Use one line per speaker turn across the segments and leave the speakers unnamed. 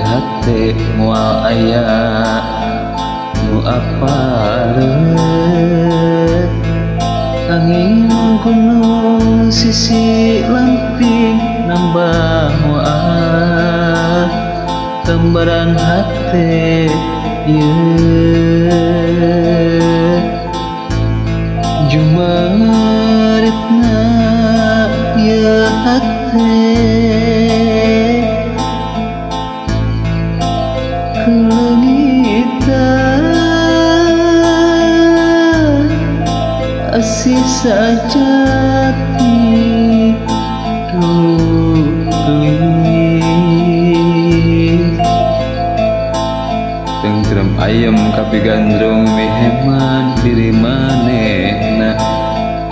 Hate moal aya nu apaleun. Angin gunung sisi lamping nambah moal gambaran hate ieu. Jumaritna ieu hate keleungitan asih sajati duh geulis. Tentrem ayem kapigandrung miheman diri manehna,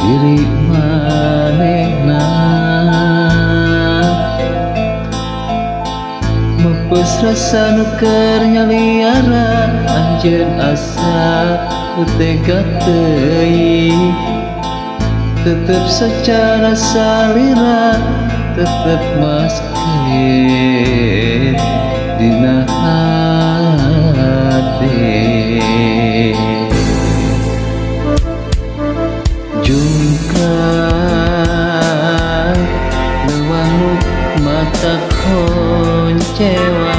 diri manehna. Mepes rasa nu keur nyaliara anjeun asa tega teuing. Tetep secara salira tetep maskeun dina hati. Jungkar leuwang nu mata koncewa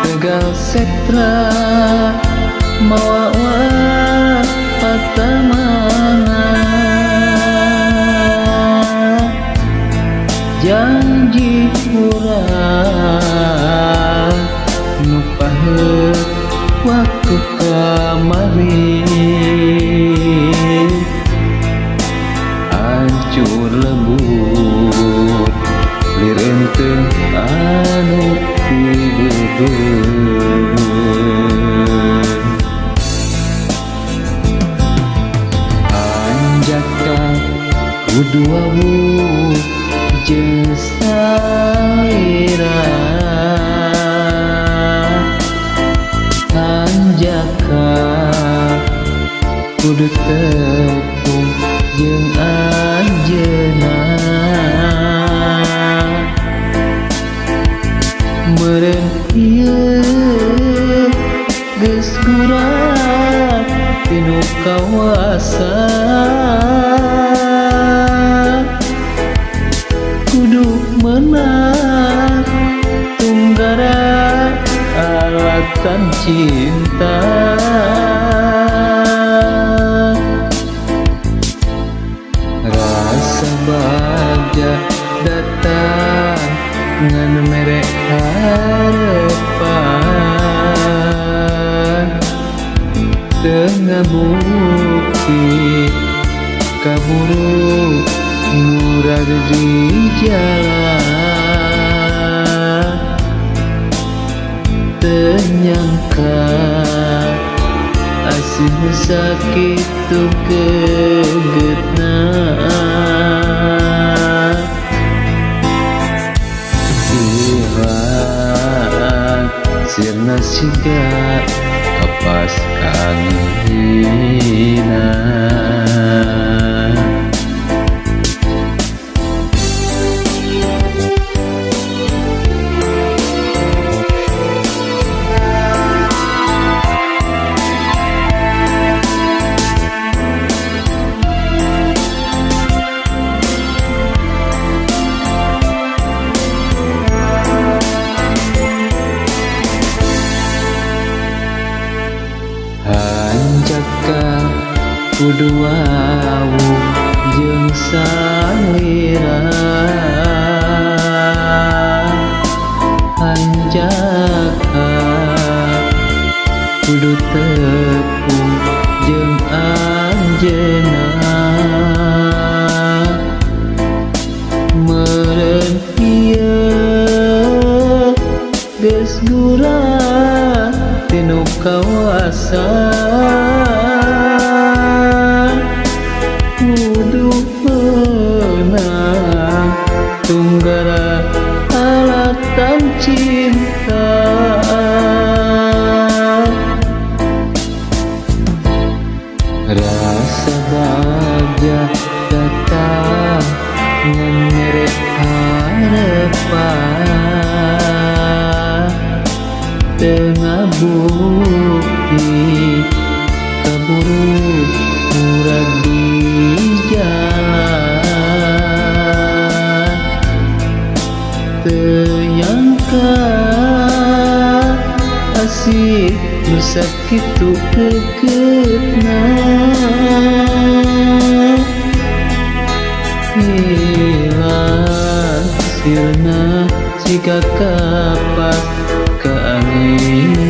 Tegal setra mawa patamana. Janji urang nu paheut waktu kamari hancur lebur lir eunteuh anu pibebeun. Hanjaka kudu wawuh jeung salira, hanjaka kudu tepung jeung anjeunna. Meureun ieu geus gurat tinu kawasa kudu meunang tunggara alatan cinta. Rasa bagja datang ngan mere harapan teu ngabukti kaburu murad di jalan. Teu nyangka asih sakitu gegetna. Iran sirna siga kapas kaanginan. Hanjaka kudu wawuh jeung salira, hanjaka kudu tepung jeung anjeunna. Meureun ieu geus gurat tinu kawasa Kasih nu sakitu deketna. Hilang sirna siga kapas ka angin.